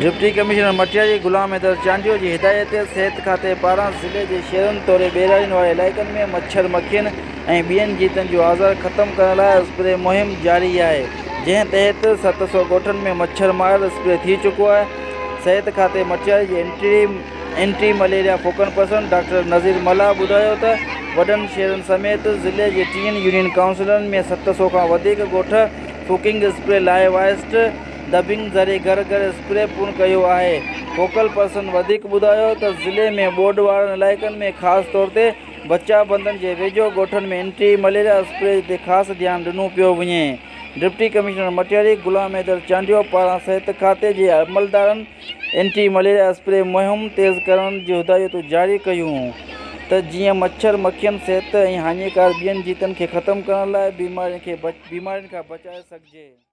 Deputy commissioner Matiari Ghulam Haider Chandio جي هدايت تي صحت کاتي پاران ضلعي جي شهرن توڙي ٻهراڙين واري علائقن ۾ مڇر مکين ۽ ٻين جيتن جو آزار ختم ڪرڻ لاء اسپري مهم جاري آهي جنهن تحت 700 ڳوٺن ۾ مڇر مار اسپري ٿي چڪو آهي صحت کاتي مٽياري جي anti anti malaria focal person doctor Nazir Mallah ٻڌايو ته وڏن شهرن سميت ضلعي جي ٽيهن يونين ڪائونسلن ۾ 700 کان وڌيڪ ڳوٺ فوڪنگ اسپري لاء وائسٽ دبنگ ذريعي گهر گهر اسپري پڻ ڪيو آهي. فوڪل پرسن وڌيڪ ٻڌايو ته ضلعي ۾ ٻوڏ وارن علائقن ۾ خاص طور تي بچاء بندن جي ويجهو ڳوٺن ۾ اينٽي مليريا اسپري تي خاص ڌيان ڏنو پيو وڃي. ڊپٽي ڪمشنر مٽياري غلام حيدر چانڊيو پاران صحت کاتي جي عملدارن اينٽي مليريا اسپري مهم تيز ڪرڻ جون هدايتون جاري ڪيون ته جيئن مڇر مکين صحت ۽ هاڃيڪار ٻين جيتن کي ختم ڪرڻ لاء بيمارين کان بچائي سگهجي.